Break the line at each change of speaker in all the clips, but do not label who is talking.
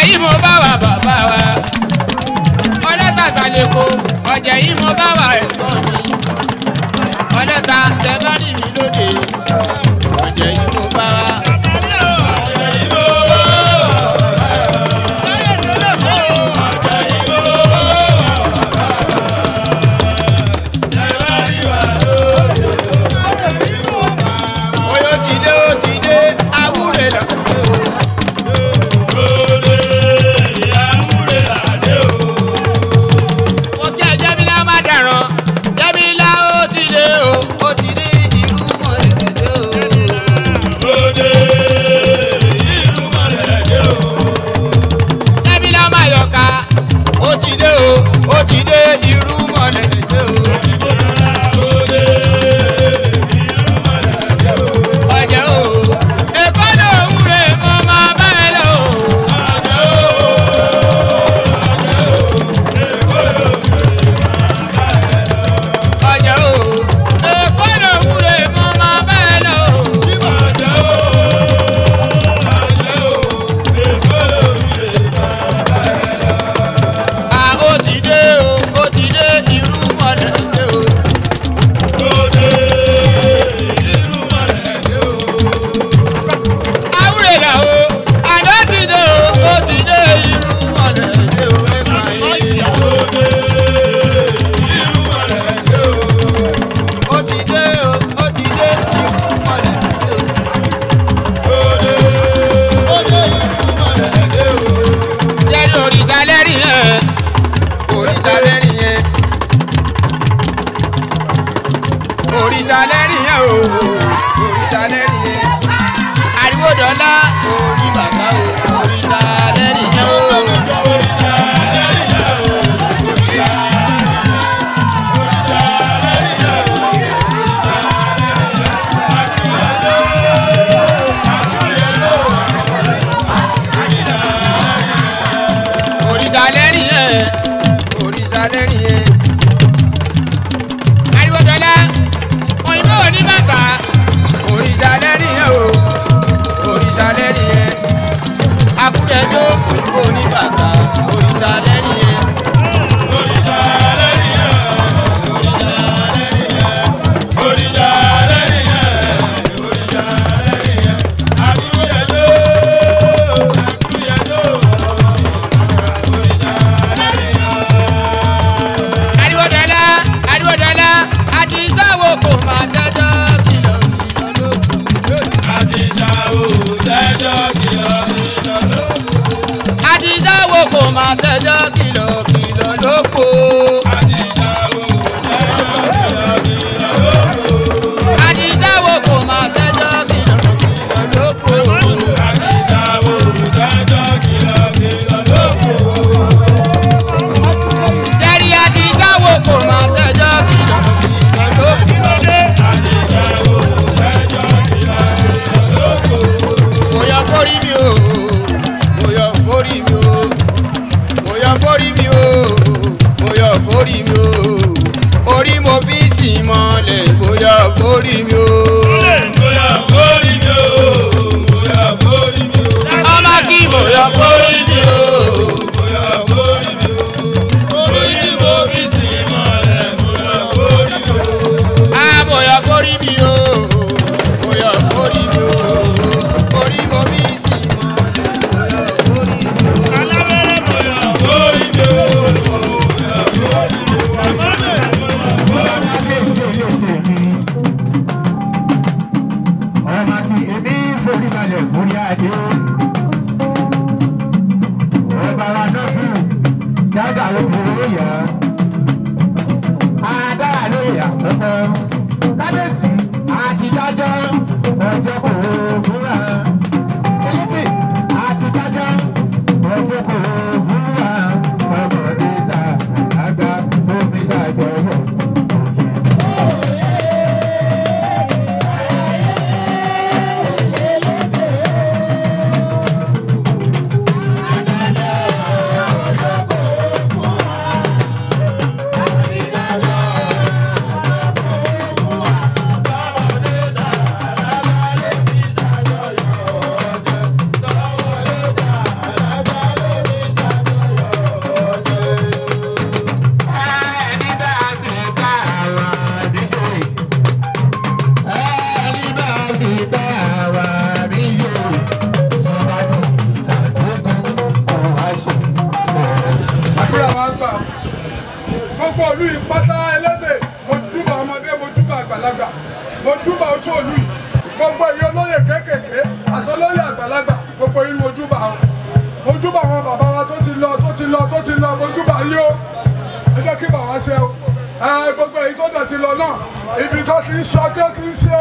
Ọ̀jẹ̀ yìí mo bá wà bàbá wa. Ọlọ́ta sàlẹ̀kọ. Ọ̀jẹ̀ yìí mo bá wà ẹ̀gbọ́n mi. Ọlọ́ta tẹ bá rí mi lóde. Ọ̀jẹ̀ yìí mo bá wà. Oyo ti dé, ó ti dé, awúre lọ dé o. Mo kí ẹ Jẹ́mílá má dẹ̀ràn. Jẹ́mílá ó ti dé o, ó ti dé irú mọ̀lẹ́ dé o. Jẹ́mílá má yọ̀ká, ó ti dé o, ó ti dé irú mọ̀lẹ́ dé o. Ọ̀jẹ̀ o, Èkó lòún rè mọ́ máa bá ẹ lọ o. Ọ̀jẹ̀ o, Èkó lòún rè mọ́ máa bá ẹ lọ o. À ó ti dé o, ó ti dé irú mọ̀lẹ́ dé o. Awúrẹ́là o, àná ti dé o, ó ti dé irú mọ̀lẹ́ dé o. Ẹ̀fọn yìí. Ó ti dé o, ó ti dé irú mọ̀lẹ́ dé o. Sẹ́rí òrìṣà lẹ́rìí yẹn, òrìṣà lẹ́rìí yẹn, òrìṣà lẹ́rìí yẹn o, òrìṣà lẹ́rìí yẹn. Ariwo dọ́là orí bàbá o, òrìṣà lẹ́rìí yẹn o. Òrìṣà lẹ́rìí yẹn, òrìṣà lẹ́rìí yẹn. Ariwo dọ́là òyìnbó ní bàtà, òrìṣà lẹ́rìí yẹn o, òrìṣà lẹ́rìí yẹn. Akúrẹ́jọ́ òyìnbó ní bàtà, òrìṣà lẹ́rìí yẹn. Ariwo dọ́là, ariwo dọ́là, àdìsáwò kò máa tẹ́jọ́ kìlọ̀ kìlọ̀ lókun. Àdìsáwò kò máa tẹ́jọ́ kìlọ̀ kìlọ̀ lóko. Àdìsáwò kò máa tẹ́jọ́ kìlọ̀ kìlọ̀ lóko. Sẹ́rí àdìsáwò kò máa tẹ́jọ́ kìlọ̀ kìlọ̀ lóko. Mo yọ forí mi o, mo yọ forí mi o, mo yọ forí mi o, mo yọ forí mi o. Orí mo fi sì mọ́lẹ̀, mo yọ forí mi o. Ọmọ kí mo yọ forí mi o. Ah, mo yọ forí mi o, mo yọ forí mi o. Orí mo fi sì mọ́lẹ̀, mo yọ forí mi o.
Gbogbo ìlú yìí pátá Elétè, mo júbà ọmọdé, mo júbà àgbàlagbà, mo júbà oṣù ìlú yìí. Gbogbo ìyẹn olóyè kéékèèké àti olóyè àgbàlagbà, gbogbo yín mo júbà o. Mo júbà àwọn bàbá wa tó ti lọ tó ti lọ tó ti lọ, mo júbà yín o. Ẹ jẹ́ kí bàbá ṣe o. Gbogbo èyí tó dẹ̀ ti lọ náà, ibi tó ti ń sọ tó ti ń ṣe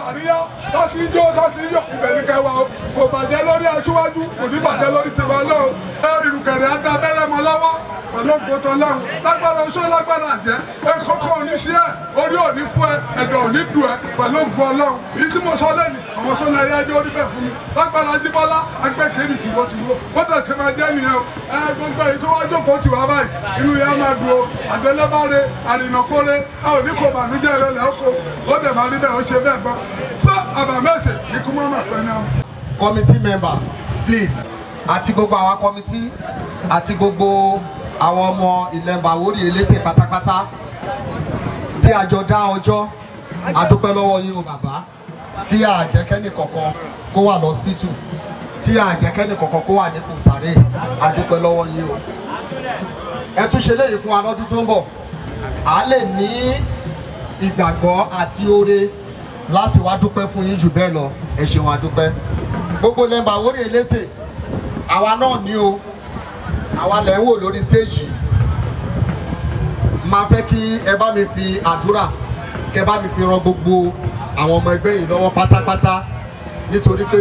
àríyá tó ti ń jó tó ti ń yọ̀, ibẹ̀ ní kẹwàá o. Kò bàjẹ́ lórí aṣíwájú, kò ní bàjẹ́ lórí tiwa náà. Ìrùkẹ̀rẹ̀ á da abẹ́rẹ́ mọ́ lọ́wọ́ pẹ̀lú ògbótọ́ lọ́hùn. Lágbára oṣó lágbára àjẹ́, ẹ kọ́kọ́ òní sí ẹ, orí òní fún ẹ, ẹ̀dọ̀ òní dùn ẹ pẹ̀lú ògbó ọlọ́hun. Èyí tí mo sọ lẹ́nu, àwọn tó lọ ẹyájọ́ orí bẹ́ẹ̀ fún mi. Lágbára Ajíbọ́lá, agbẹ́kẹ̀mí tìwọ́tìwọ́, ó dẹ̀ ti máa jẹ́ nìyẹn o. Gbogbo èyí tó wá jókòó tì wá báyìí, inú yẹn máa dùn o. Àdélébáre, àrìnàkóre, a ò ní kó bànújẹ́ rẹ lẹ́kọ̀ọ́, ó dẹ̀ máa rí bẹ́ẹ̀, ó ṣe bẹ́ẹ̀ gbọ́. Fún àbàmẹ́sẹ̀, ikú mọ́ máa pẹ́ náà.
Committee member, please, àti gbogbo àwọn committee àti gbogbo àwọn ọmọ ilẹ̀ Ìwórì Elétè pátápátá tí a jọ dá ọjọ́, a dúpẹ́ lọ́wọ́ yín o bàbá, tí a jẹ́ kẹ́nì kọ̀ọ̀kan kó wà lọ́sípítù, tí a jẹ́ kẹ́nì kọ̀ọ̀kan kó wà nípò sàré, a dúpẹ́ lọ́wọ́ yín o. Ẹ tún ṣe léyìí fún wa lọ́dún tó ń bọ̀, a lè ní ìgbàgbọ́ àti oore láti wá dúpẹ́ fún yín jù bẹ́ẹ̀ lọ. Ẹ ṣeun, a dúpẹ́. Gbogbo ilẹ̀ Ìwórì Elétè, àwa náà ní o, àwa lẹ̀ ń wò lórí stéèjì. Máa fẹ́ kí ẹ bá mi fi àdúrà, kẹ bá mi fi ran gbogbo àwọn ọmọ ẹgbẹ́ yìí lọ́wọ́ pátápátá, nítorí pé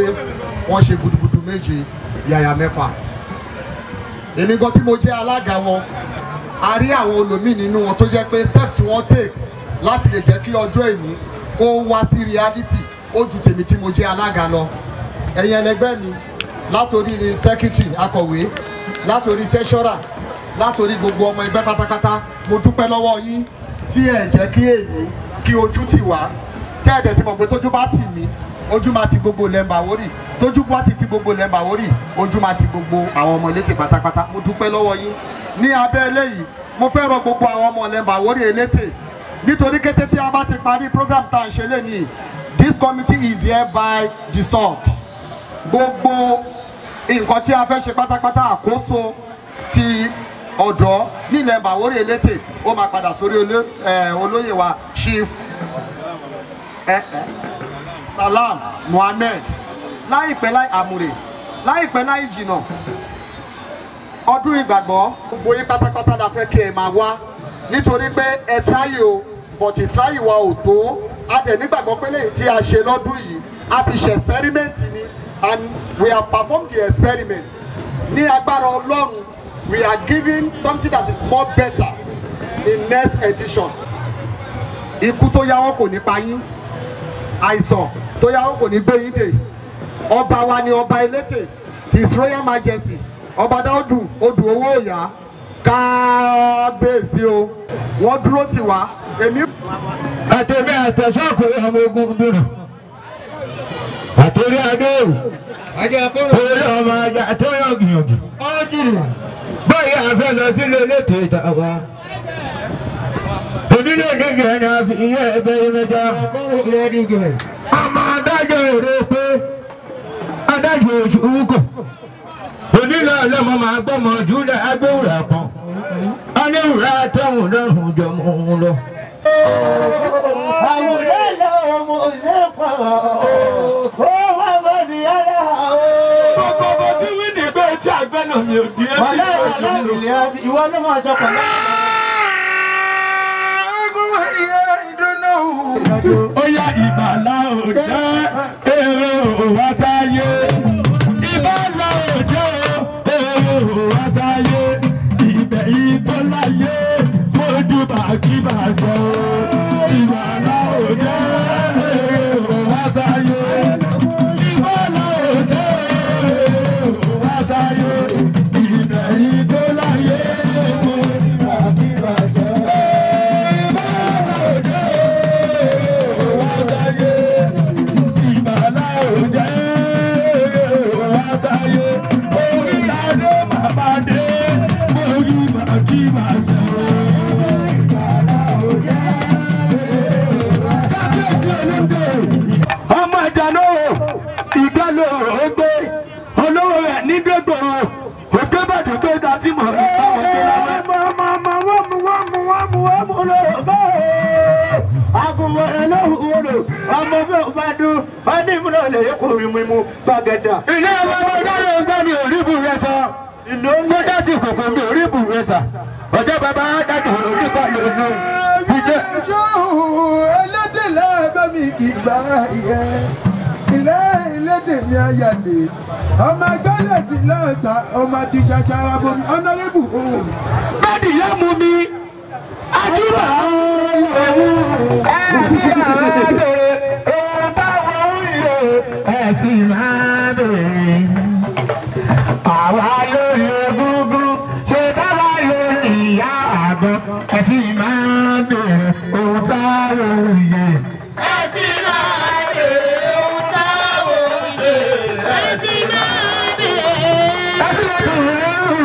wọ́n ṣe gudugudu méje yàyà mẹ́fà. Èmi gan tí mo jẹ́ alága wọn, a rí àwọn olòmíì nínú wọn tó jẹ́ pé step tí wọ́n take láti lè jẹ́ kí ọjọ́ ìní kó wá sí reality ó ju tèmi tí mo jẹ́ alága lọ. Ẹ̀yin ẹlẹgbẹ́ mi, látòrí secretary akọ̀wé, látòrí treasurer, látòrí gbogbo ọmọ ẹgbẹ́ pátápátá, mo dúpẹ́ lọ́wọ́ yín tí ẹ jẹ́ kí èmi kí ojú tì wá, tí ẹ dẹ̀ ti mọ̀ pé tójú bá tì mí, ojú máa ti gbogbo ilẹ̀ Ìwórì, tójú bá ti ti gbogbo ilẹ̀ Ìwórì, ojú máa ti gbogbo àwọn ọmọ Elétè pátápátá. Mo dúpẹ́ lọ́wọ́ yín. Ní abẹ́ eléyìí, mo fẹ́ rọ gbogbo àwọn ọmọ ilẹ̀ Ìwórì Elétè, nítorí kété tí a bá ti parí program tá à ń ṣe lénìí, this committee is hereby dissolved. Gbogbo nǹkan tí a fẹ́ ṣe pátápátá, àkóso ti ọ̀dọ́ nílẹ̀ Ìwórì Elétè ó máa padà sórí olóyè wa Chief Salam Mohammed. Láìpẹ́ láì àmúrè, láìpẹ́ láì jìnà, ọdún ìgbàgbọ́ gbogbo yín pátápátá la fẹ́ kí ẹ máa wá, nítorí pé ẹ tráyè o, but ìtráyè wa ò tó. A dẹ̀ nígbàgbọ́ pé lẹ́yìn tí a ṣe lọ́dún yìí, a fi ṣe experiment ni, and we have performed the experiment. Ní agbára Ọlọ́run, we are giving something that is more better in next edition. Ikú tó yáwọ́ kò ní pa yín, àìsàn tó yáwọ́ kò ní gbé yín dè. Ọba wa ni ọba Elétè, His Royal Majesty Ọba Dáúdù Odù Owó Ọ̀yá, kábíyèsí o, wọ́n dúró tì wá. Èmi.
Àtẹ̀mí àtẹ̀sọ́kùnrin ọmọ ogun dùnà àtẹ̀rí adéwò orí ọmọ ajá tó yàn gbìyànjú báyìí àfẹ́ lọ sílé Elétè ìtàwá onílé nígbà ní a fi ilé ẹgbẹ́ ìmẹ́ta ọmọ adájọ́ èrè pé adájọ́ oṣù wúkọ̀ onílé ọlọ́mọ máa gbọ́mọ júlẹ̀ agbéwùrà kan aléwùrà tẹ̀wọ̀n lọ́rùn jọmọ òun lọ.
Gbogbo bó ti wí ní pé tí àgbẹ̀ náà mi ò di ẹ́ tí
ìwọ ló máa sọ pẹ̀lú.
Ó yá ìbàlá ò jẹ́ èrò wá sáyé. Ìbàlá ò jẹ́ èrò wá sáyé. Ibẹ̀ ìbò láyé mójú bá kí bá sọ. Ìbàlá ò jẹ́ èrò wá sáyé. Ìbàlá ò jẹ́ èrò wá sáyé. Ibẹ̀ ìbò láyé mójú bá kí bá sọ. Ìbàlá ò jẹ́ èrò wá sáyé. Ìbàlá ò jẹ́ èrò wá sáyé. Orí adé bàbá dé. Orí bàkí bá sọ. Ìbàlá ò jẹ́ èrò wá sáyé. Ọmọ ìjà lówó, ìgbà lówó ó gbé, olówó rẹ̀ ní gbégbòho, ògbé bàdé gbé dátí mọ̀ ní báwọn tó lọ́wọ́. Ilé ọmọ ọmọ dáná ń mi ò rí bù rẹ sọ. Kó dá sí kòkò mi ò rí bù rẹ sà. Ọjọ́ bàbá dájú orí kọ́ lónìí.
Ẹlẹ́dẹ̀ lẹ́ẹ̀bẹ́ mi kì í bá ìyẹn. Ilé ẹlẹ́dẹ̀ mi ayàlè. Ọmọ ẹgbẹ́lẹ̀ sí lọ́ọ̀sà, ọmọ ti ṣàṣàrà bomi, ọ̀nàrẹ́bù òun.
Bẹ́ẹ̀ni yóò mú mi, àdúrà ọlọ́run.
Ẹ sì máa bèrè ohun táwọn ń lò. Ẹ sì máa bèrè. Àwa ló lè gúngún, ṣe báwa ló ní ìyá àgbọn. Ẹ sì máa bèrè ohun táwọn ń yè. Ẹ sì máa bèrè ohun táwọn ń yè. Ẹ sì máa bèrè.
Ẹ sì máa bèrè.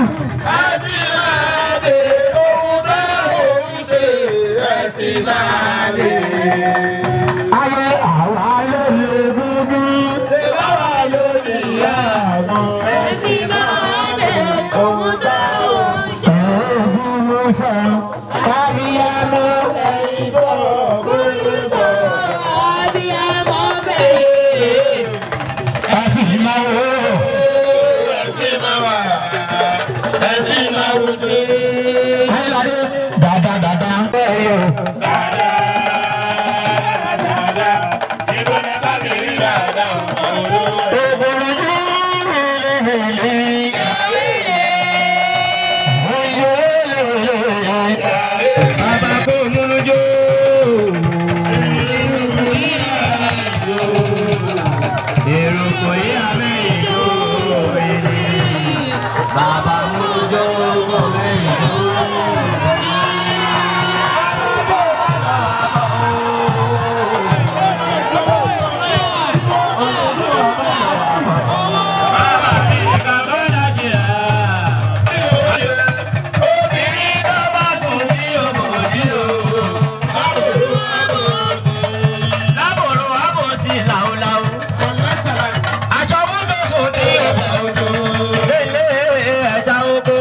Ẹ sì máa bèrè ohun táwọn ń ṣe. Ẹ sì máa bèrè.
Ayé àwa ló lè gúngún,
ṣe báwa ló ní ìyá àgbọn.
Ẹ sì máa bèrè ohun táwọn ń ṣe.
Ẹ̀ẹ́dùn sọ, kábíyámọ́
Ẹ̀yin sọ, kúrú sọ, abiyamọ bẹ̀rẹ̀.
ẹ sì máa wò ó.
Ẹ sì máa wà, ẹ sì máa wò ṣe.
Ayọ̀dé dàda dàda. Bẹ́ẹ̀ o.
Dada, dada, ibo lẹ bá mi rí dada òun. Bàbá kò múnú jó. Èrò kò yí abẹ́ ìjó. Bàbá múnú jó kò lẹ́yìn jó. Bàbá mi ni bàbá Nàìjíríà. Obìnrin tó bá sùn ní ọmọdé o. Lábòrò àbò sí làúláú. Aṣọ mú tó sùn ní ọ̀sán ojú. Lélẹ̀ ẹja oko.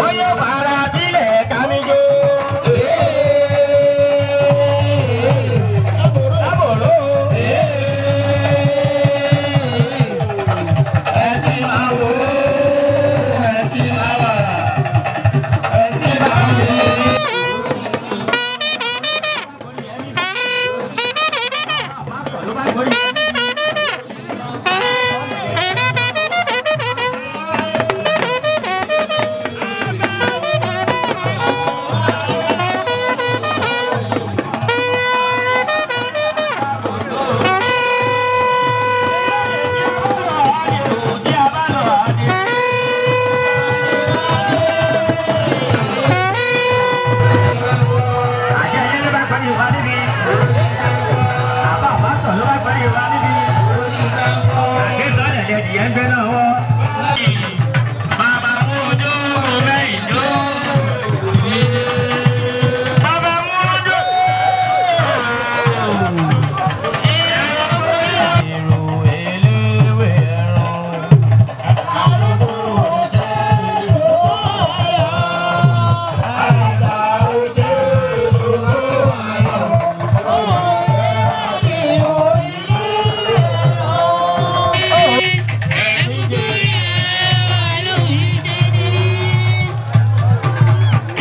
Ó yóò fara sílẹ̀ kámíjó. Lábòrò. Ẹ̀sìn máa wò ó, ẹ̀sìn máa wà, ẹ̀sìn máa wò ó. Bàbá mú ojú mo mẹ́yìn jó. Bàbá mú ojú. Èrò eléwé ẹran.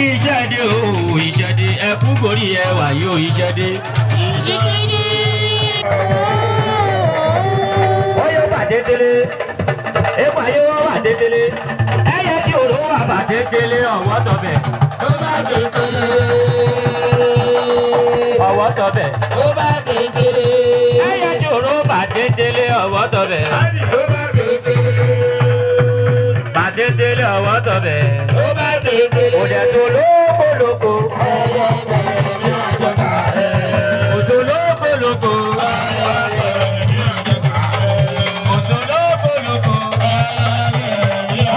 Ìṣẹ́dé o, ìṣẹ́dé, ẹkú gorí ẹwà yóò ìṣẹ́dé. Ó yóò bàjẹ́ délé, epo ayé wọ́n bàjẹ́ délé, ẹyẹ tí òró wà bàjẹ́ délé ọ̀wọ́ tọbẹ̀.
Tó bá tètè
Ọ̀wọ́ tọbẹ̀.
tó bá tètè
Ẹyẹ tí òró bàjẹ́ délé ọ̀wọ́ tọbẹ̀.
tó bá tètè
Bàjẹ́ délé ọ̀wọ́ tọbẹ̀.
tó bá tètè
Òdẹ̀ tó lóko lóko.
ẹyẹ bẹ̀rẹ̀ ní àjọkà rẹ̀.
Òtò lóko lóko. Òtò lóko lóko.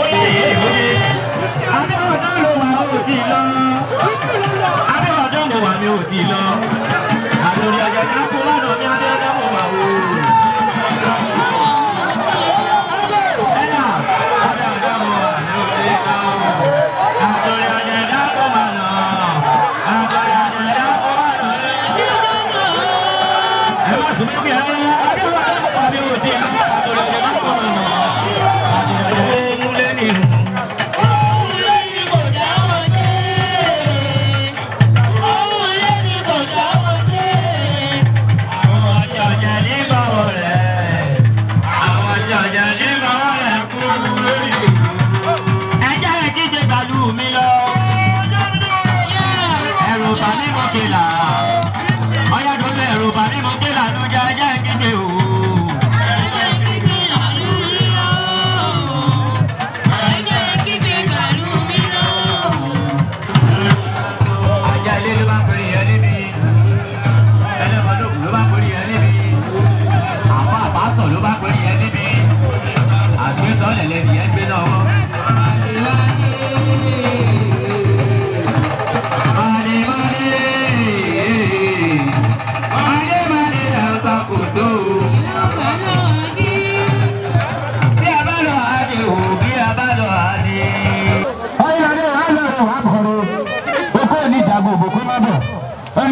Ó yẹ ìwé. Abẹ́ ọ̀dọ́ ló wà ó ti lọ. Abẹ́ ọ̀dọ́ mo wà mi ò ti lọ. Àlòrí ọ̀jẹ̀ ká kú lọ́nà mi abẹ́ ọ̀dọ́ mo wà o. Ẹ̀dá abẹ́ ọ̀dọ́ mo wà mi ò ti lọ. Àlòrí ọ̀jẹ̀ ká kú.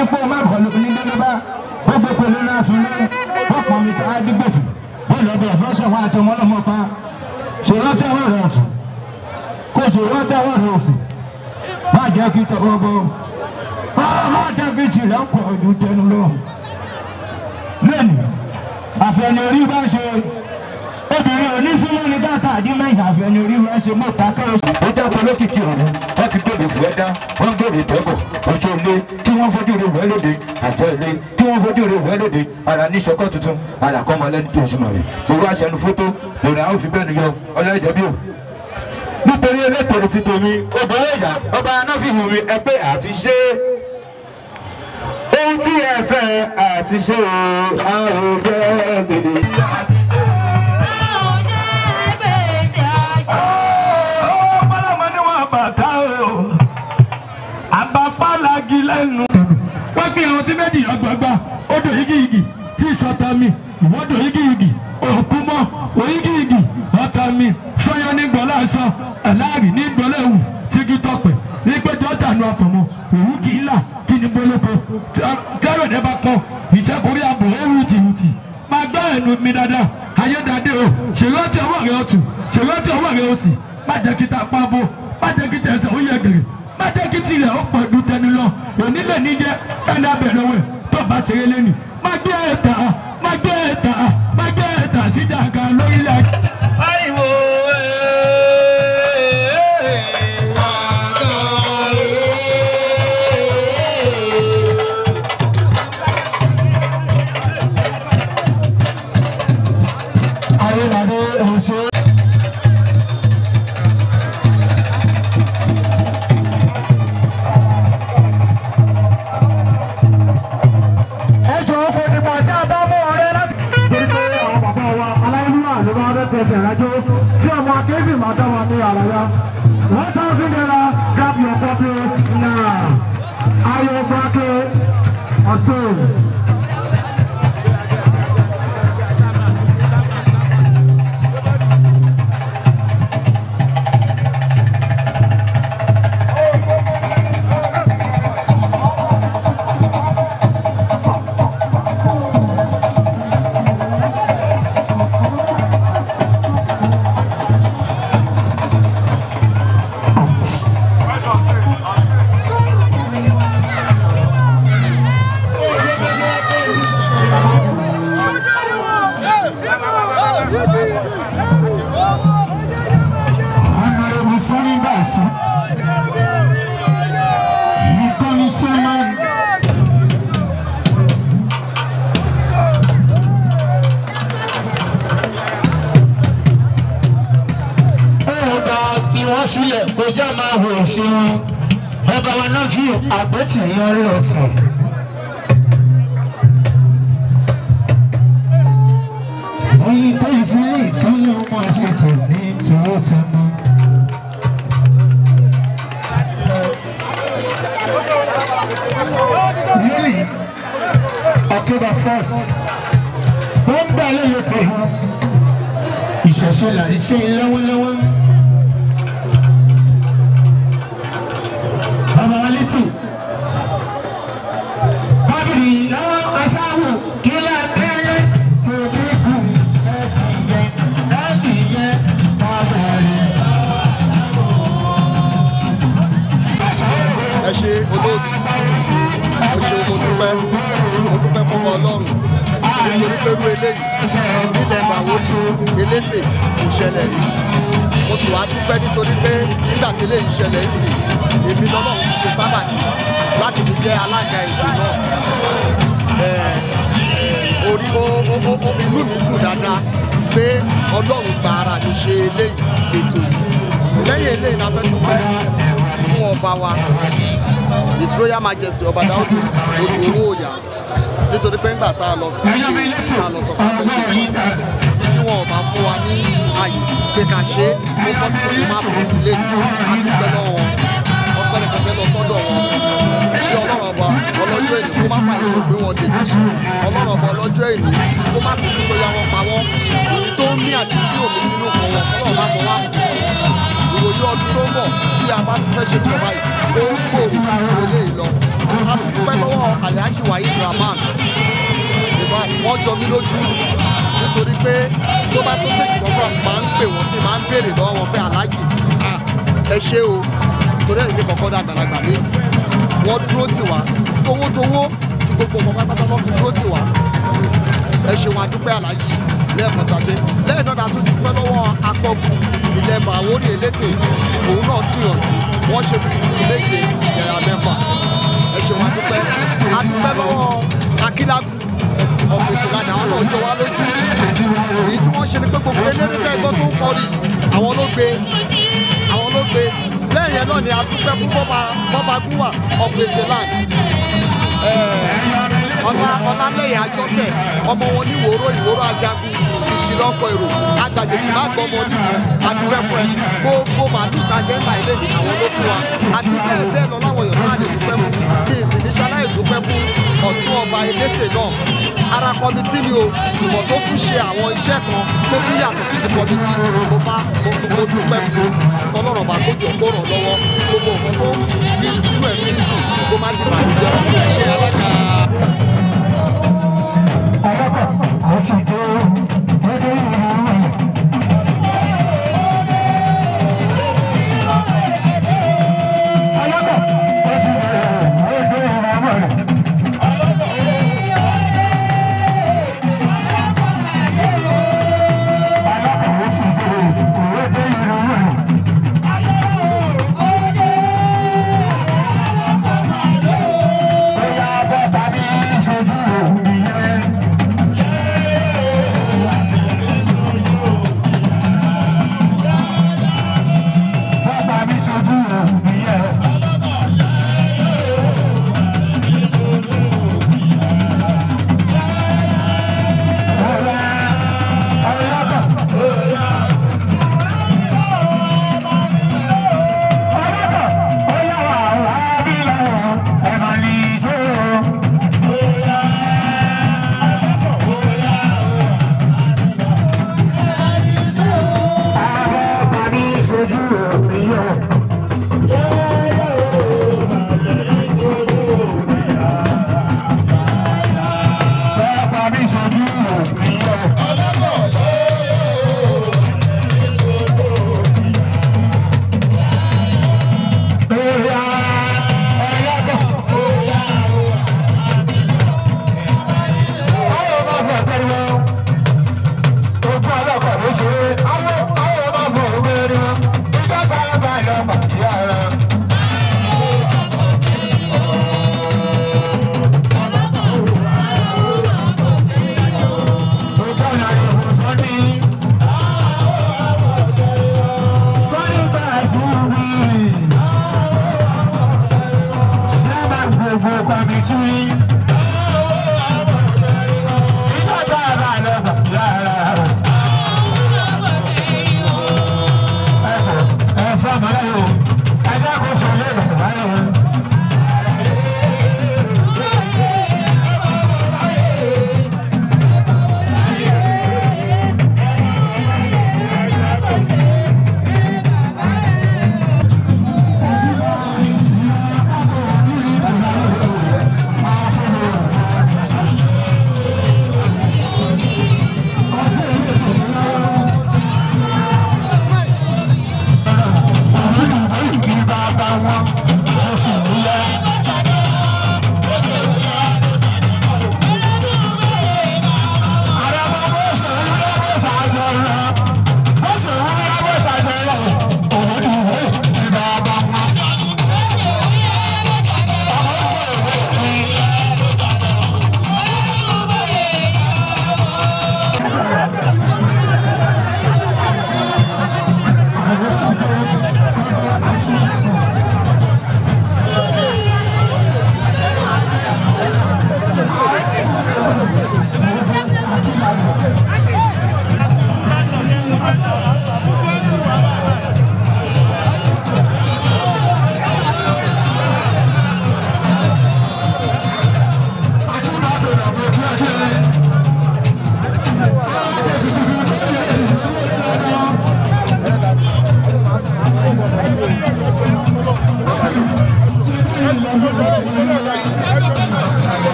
ní pé má bọ̀ ní lọ́lọ́bá ó gbé pẹ̀lú náà sùn ní ọ̀pọ̀ mi ká dígbèsì bọ́ọ̀lù ọbẹ̀ ọ̀fọ́sọ̀ wọn àti ọmọ ọlọ́mọ pa ṣèrántí àwọn ọ̀rẹ́ ọ̀tún kò ṣèrántí àwọn ọ̀rẹ́ òsì má jẹ́ kí tọwọ́ bọ́ má dàbí tìrẹ̀ ń kọ̀ ojú tẹnu lọ. Lẹ́nu àfẹnì orí bá ṣe obìnrin onísúnmọ́ ní káàkiri àdínmẹ́yìn àfẹnì orí bá ṣe mọ́ta kẹ́rọ. Ó dákọ̀ lókìkí ọ̀run wọ́n ti gbèrè fún ẹ̀dá wọ́n gbèrè tẹ́bọ̀ ọjọ́ ilé tí wọ́n fojú rẹ̀ wẹ́ lóde àjọ ilé tí wọ́n fojú rẹ̀ wẹ́ lóde ara ní ṣọkọ́ tuntun ara kọ́ ọmọ lẹ́nu tó oṣù mọ̀rẹ́ owó aṣẹ́nu fótó lòrìn àwọn òfin bẹ́ẹ̀ yọ ọlọ́ọ̀jẹ̀ bí o. Nítorí elétò ti tèmi obìnrin ìyá ọba anáfíhùn mi ẹgbẹ́ àti ṣe ohun tí ẹ fẹ́ àti ṣe o àwọn bẹ́ẹ̀ bèrè.
Lẹ́nu. Wọ́n gbé àwọn tí méjì ọgbọ̀gba odò yigiyigi tí ìṣọ̀tà mi ìwọ́dò yigiyigi òkú mọ́ òyigiyigi ọ̀tà mi sọ́yọ́ ní gbọ́lá aṣọ aláàrí ní gbọ́lá ẹ̀wù tígi tọpẹ̀ ní gbẹ́jọ́ tànú àpọ̀mọ́ òwú kì í là kí ni bolóko kẹ́rọ̀dẹ́ bá pọ́n ìṣẹ́kùrí àbò ó wùtìwùtì máa gbá ẹnu mi dáadáa ayédáadé o ṣèrántí ọwọ́ rẹ ọ̀tún ṣèrántí ọwọ́ rẹ òsì má jẹ́ kí ta pa bo má jẹ́ kí tẹ̀sán ó yẹ gèrè má jẹ́ kí tilẹ̀ ó pọ̀ ju tẹnu lọ onílẹ̀ níjẹ́ ẹni abẹ̀rẹ̀ wẹ̀ tó bá ṣeré lẹ́nu má gbé ẹ̀ta má gbé ẹ̀ta má gbé ẹ̀ta sí jàǹkà lórílẹ̀.
Ariwo
Ayélujáde ọ̀ṣẹ́.
Tí ọmọ akéésì máa dá wa ní àlàyé ₦1,000 grab your copy now. Ayọ̀ Gbáké ọ̀sẹ̀.
Sílẹ̀ kọjá máa hò ṣe wọn ọba wa náà fi àgbẹ̀tì yọrí ọ̀tún. Oyin tó ìfilé ìtọ́lẹ̀ ọmọ ṣètò ní tòwó ti mú. Really, October 1st, wọ́n ń bá lóye tè ìṣẹ̀ṣe là ń ṣe lọ́wọ́lọ́wọ́.
Ẹ ṣe olóòtú, ẹ ṣe mo dúpẹ́ fọmọ Ọlọ́run nítorí pé irú eléyìí nílẹ̀ Bàwótì Elétè kò ṣẹlẹ̀ rí. Mo sì wá dúpẹ́ nítorí pé nígbà tí eléyìí ṣẹlẹ̀ ń sìn èmi lọ́lọ́run fi ṣe sábàbí láti fi jẹ́ alága ètò náà. Orí inú mi dùn dáadáa pé Ọlọ́run gba ara mi ṣe eléyìí ètò yìí. Lẹ́yìn eléyìí la fẹ́ dúpẹ́ fún ọba wa His Royal Majesty Ọba Dáúdù Odùowó Ọ̀yà nítorí pé ńgbà tá a lọ ṣe tá a lọ sọ fún abẹ́ ṣe tí wọn ò bá fún wa ní àyè pé ká ṣe é ó bọ́ sí pé má bọ̀ sílé àdúgbò lọ́wọ́ wọn ọpẹ́ rẹpẹtẹ lọ sọ́dọ̀ wọn kí Ọlọ́run ọba ọlọ́jọ́ èní kó má pa ìsọ̀ gbé wọn dé Ọlọ́run ọba ọlọ́jọ́ èní kó má kúkú tó yá wọn pa wọn èyí tó ń mí àti èyí tí ò mí nínú kan wọn Ọlọ́run má fọwọ́ ìròyìn ọdún tó ń bọ̀ tí a bá tún fẹ́ ṣe nǹkan báyìí kó ń gbòòrò ju eléyìí lọ. A tún dúpẹ́ lọ́wọ́ Alhaji Waheed Rahman. Wọ́n jọ mí lójú nítorí pé tó bá tó ṣèjì kọ́kọ́ máa ń pè wọ́n tí máa ń béèrè lọ́wọ́ wọn pé Alhaji ẹ ṣé o, torí ẹ̀yìn mi kọ̀ọ̀kan dá àgbàlagbà mi. Wọ́n dúró tì wá towótowó tí gbogbo nǹkan pátápátá lọ́ fi dúró tì wá. Ẹ ṣeun, adúpẹ́ Alhaji lẹ́ẹ̀kan ṣàṣe. Lẹ́yìn náà tún dúpẹ́ lọ́wọ́ akọ́gun ilẹ̀ Màwórì Elétè, òun náà gbìyànjú, wọ́n ṣe gudugudu méje yàyà mẹ́fà. Ẹ ṣeun, adúpẹ́. Adúpẹ́ lọ́wọ́ Akílágùn ọ̀pọ̀ ètò ìlànà, àwọn náà jọ wá lójú. Èyí tí wọ́n ṣe ni pé gbogbo eléré tẹ́gbọ́n tó ń kọrin àwọn ló gbé, àwọn ló gbé. Lẹ́yìn yẹn náà ni adúpẹ́ fún Bọ́ba Gúwà ọ̀pọ̀ ètò ìlànà, Ọlálẹ́yìn Àjọsẹ̀, ọmọ wọn ní Ìwòrò, Ìwòrò Ajagun, ìṣìlọ́pọ̀ èrò agbàjèjì má gbọ́ ọmọ onílù. Adúpẹ́ fún ẹ. Gbogbo màálù tajẹ́ ńlá ilé ní àwọn ló fún wa àti bẹ́ẹ̀ bẹ́ẹ̀ lọ láwọn èèyàn náà lè dúpẹ́ fún. Bí ìsìn ní ṣaláì dúpẹ́ fún ọ̀tún ọba Elétè náà, ara kọmitì ni o, ìmọ̀ tó tún ṣe àwọn iṣẹ́ kan tó tún yàtọ̀ sí ti kọmitì. Mo bá mo dúpẹ́ fún tọ́lọ́rọ̀ bá kó jọ kó ràn lọ́wọ́, gbogbo nǹkan tó rí inú ẹ̀ fi ń dùn kó má di bàjẹ́.
Ṣe alága.
Ọlọ́kọ̀ ó ti dé dédé ìlú rẹ̀. Ọlọ́kọ̀ ó ti dé dédé ìlú rẹ̀. Ọlọ́kọ̀ ó ti dé dédé ìlú rẹ̀. Bóyá bàbá mi ṣojú òun nìyẹn. Bàbá mi ṣojú òun nìyẹn. Bóyá ọlọ́kọ̀. Ọlọ́kọ̀ bóyá wà á bí lọ ẹ̀ máa ní ìṣó. Àwọn bàbá mi ṣojú òun.